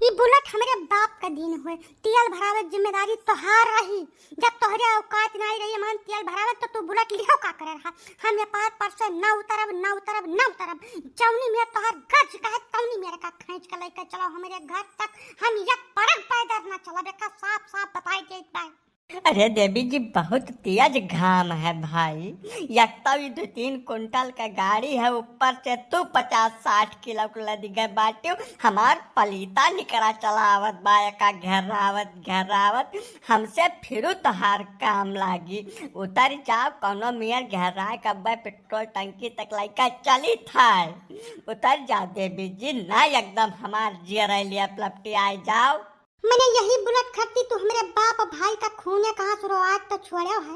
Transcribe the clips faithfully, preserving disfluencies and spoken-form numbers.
ई बुलेट हमरे बाप का दीन होए, तेल भरावे के जिम्मेदारी तोहार रही। जब तोहरे औकात नाई रही हमार तेल भरावे, तो तू बुलेट लिहो का करे रहा? हम ये पहाड़ पर से ना उतरब, ना उतरब, ना उतरब। जौनी मेर तोहार गज कहे, तौनी मेर का खींच के लेके चलो हमरे घर तक। हम एक परग पैदल ना चलब, एका साफ साफ बताई देत बा। अरे देवी जी, बहुत तेज घाम है भाई। एक तो ई दो तीन कुंटल का गाड़ी है, ऊपर से तू पचास साठ किलो के लदिगे बाटियो, हमार पलीता निकरा चलावत बा, एका घेरावत घेरावत। हमसे फिरू तोहार काम लागी। उतर जाओ, कौनो मेर घेराए कब्बे पेट्रोल टंकी तक लइका चली था। उतर जाओ देवी जी, ना एकदम हमार जियरा लिया लपटी आए जाओ। मने यही बुलेट खरती तू हमरे बाप भाई का खूने कहाँ सुरवात तो छोड़ो है।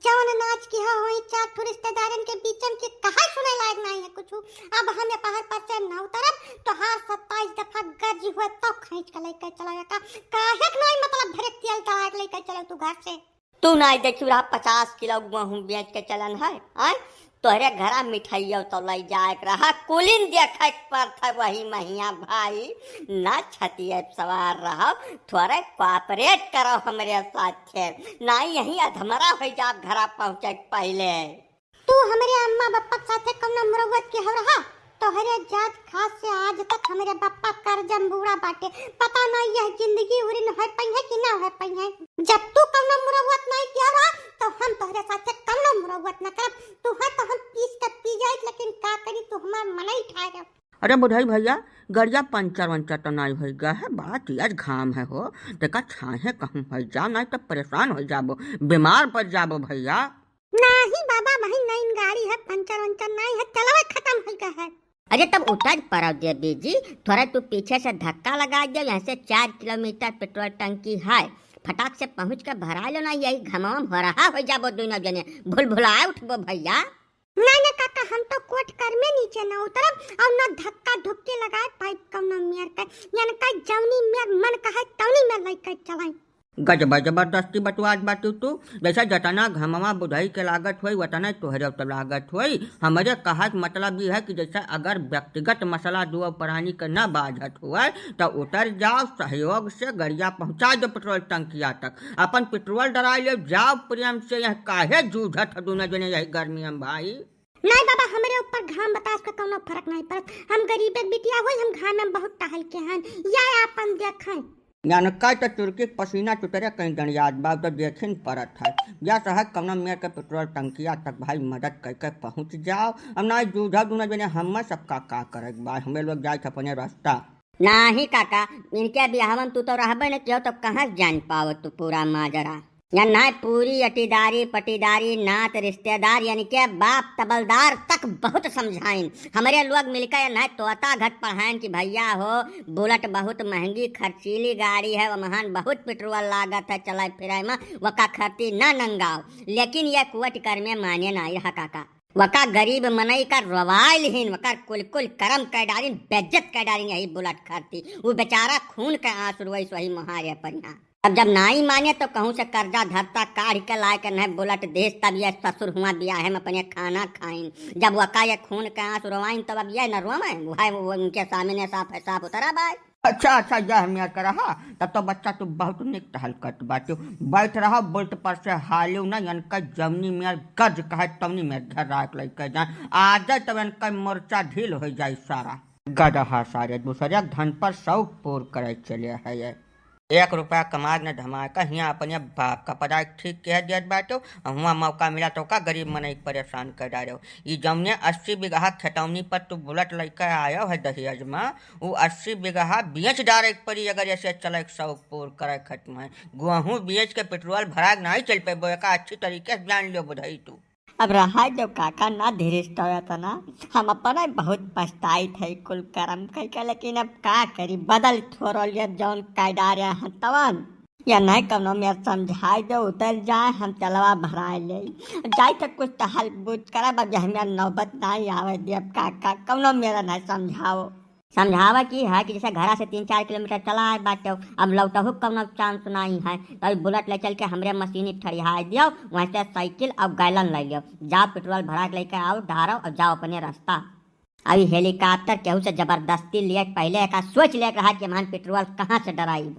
जवन नाच की हो होई चार ठो रिश्तेदारन के बीचन के कहा सुने लायक नहीं है कुछ। अब हम ये पहाड़ पर से ना उतरब, तोहार सत्ताईस दफा गरजी हुए तो खींच के लेके चला जाता। काहे के नहीं मतलब भरे तेल दवा के लेके चलो तू घर से। तू नाई देखी रहा पचास किलो गेहूं बेच के चलन है, आय? तोहरे घरा मिठाइयो तो लई जाए के रहा, कुलिन देखे के पड़त है वही महिया भाई। ना छतिए सवार रहो, थोड़े cooperate करो हमरे साथे, ना यही अधमरा हो जाओ घरा पहुँचे के पहले। तू हमरे अम्मा बप्पा के साथे कौनो मुरौवत के हो रहा? तोहरे जात खास से आज तक हमरे बप्पा करजम बूढ़ा बाटे। पता नहीं यह जिंदगी उरिन होए पइहे कि ना होए पइहे। जब तू कौनो मुरौवत नहीं किया रहा, तो हम तोहरे साथे कौनो मुरौवत न करब। तू है तो हम पीस के पी जाइत, लेकिन का करी, तू हमार मनई ठाए रह। अरे बुढ़ई भैया, गड़िया पंचर वंचर तो नहीं होई गा है? बड़ा तेज घाम है हो, देखा छाहे कहूँ होई जा, नहीं तो परेशान होई जाबो, बीमार पड़ जाबो भैया। नाही बाबा, वही नईन गाड़ी है, पंचर वंचर नहीं है, चलवे खत्म होई गा है। अरे तब उतर पड़ो देवी जी, थोड़ा तू पीछे से धक्का लगा दे, यहाँ से चार किलोमीटर पेट्रोल टंकी है, फटाक से पहुँच के भरा लो ना, यही घमवा में हो रहा हो जाबो दोनों जने, भुलभुलाए उठबो भैया। ना ना काका, हम तो कोट कर में नीचे ना उतरब और ना धक्का धुक्की लगाए पाइप कौनो मेर के, यानी का जौनी मेर मन कहे तौनी मेर लइके चलाई। गजब जबरदस्ती बतवात बाटू तू। जैसे जतना घमवा बुढ़ई के लागत होई, वतना तोहरे तो लागत होई। हमरे कहा के मतलब ई है कि जैसे अगर व्यक्तिगत मसला दो प्राणी के न बाझत हुए, तो उतर जाओ, सहयोग से गड़िया पहुँचा दो पेट्रोल टंकिया तक, अपन पेट्रोल डरा ले जाओ प्रेम से। यह काहे जूझत है दोनों जने यही गर्मी में भाई? नहीं बाबा, हमरे ऊपर घाम बतास के कौनो फर्क नहीं पड़त। हम गरीब एक बिटिया होई, हम घाम में बहुत टहल के हन, या आपन देखें। यानका तो तुर्की के पसीना चुतरे कहीं गणियात बा, तो देखिन परत है। या सहज कौनो मेर के पेट्रोल टंकिया तक भाई मदद करके पहुँच जाओ। अब ना जूझा दूना जने हम सबका का करे के बा, हमें लोग जाए अपने रास्ता। नाही काका, इनके बियाहवन तू तो रहबे न कियो, तो कहाँ से जान पावो तू पूरा माजरा? या ना पूरी अटीदारी पटीदारी नात रिश्तेदार यानी के बाप तबलदार तक बहुत समझाइन। हमरे लोग मिलकर या ना तोता घट पढ़ाइन कि भैया हो, बुलेट बहुत महंगी खर्चीली गाड़ी है, वमहान बहुत पेट्रोल लागत है चलाए फिराए में, वका खर्ची ना नंगाओ। लेकिन ये कुवट कर में माने ना यह काका। वका गरीब मनई का रोवाइल हीन, वका कुल कुल करम कै डारिन, बेज्जत कै डारिन यही बुलेट खरती। वो बेचारा खून के आंसू रोइस वही मोहारे पर यहाँ। अब जब नाई माने तो कहूँ से कर्जा धरता काढ़ के लाए के नहीं बुलेट देस, तब ये ससुर हुआ बियाहे में अपने खाना खाइन। जब वका ये खून के आंसू रोवाइन तब अब ये न रोवे, वह वो उनके सामने साफ है साफ उतरा बाय। अच्छा, अच्छा, यह मेर के रहा, तब तो बच्चा तू बहुत निक टहल करत बाटू। बैठ रहा, बुलेट पर से हालियो ना, इनका जौनी मेर गज कहे, तौनी मेर घेरा के लइके जाए। आ जाए, तब इनका मोर्चा ढील हो जाए सारा। गदहा सारे दूसरे के धन पर शौक पूर करे चले है ये। एक रुपया कमाए न धमाए का, हियाँ अपने बाप का पदाई ठीक कह दियत बाटू, हुआँ मौका मिला तो का गरीब मनई के परेशान कर डारे हो। ई जौने अस्सी बीघा खेतौनी पर तू बुलेट लइके आयो है दहेज में, उ अस्सी बीघा बेच डारे के पड़ी, अगर ऐसे चले के शौक पूर करे खत्म है। गेहूं बेच के पेट्रोल भरा के नहीं चल पेबो, एका अच्छी तरीके से जान लियो बुढ़ई तू। अब रहा जो काका ना धीरज तो तना, हम अपना बहुत पछताइत है कुल करम कह के, लेकिन अब का करी, बदल थोरो लिए जौन कायदा रहे हैं तवन। या नहीं कौनो मेर समझाई दो, उतर जाए, हम तेलवा भराए ले जाए, तो कुछ तो हल बूझ करब, अब हमें नौबत नहीं आवे देब काका, कौनो मेरा नहीं समझाओ। समझावा की है कि जैसे घरा से तीन चार किलोमीटर चला आए बाटे, अब लौटहु कौनो चांस नहीं है, तो ई बुलेट ले चल के हमरे मशीनी ठड़ियाए दियो, वहीं से साइकिल और गैलन ले लियो, जाओ पेट्रोल भरा के लेके आओ, ढारो और जाओ अपने रास्ता। अभी हेलीकॉप्टर केहू से जबरदस्ती लिए, पहिले एका सोच लेक रहा कि हम पेट्रोल कहाँ से डराइब।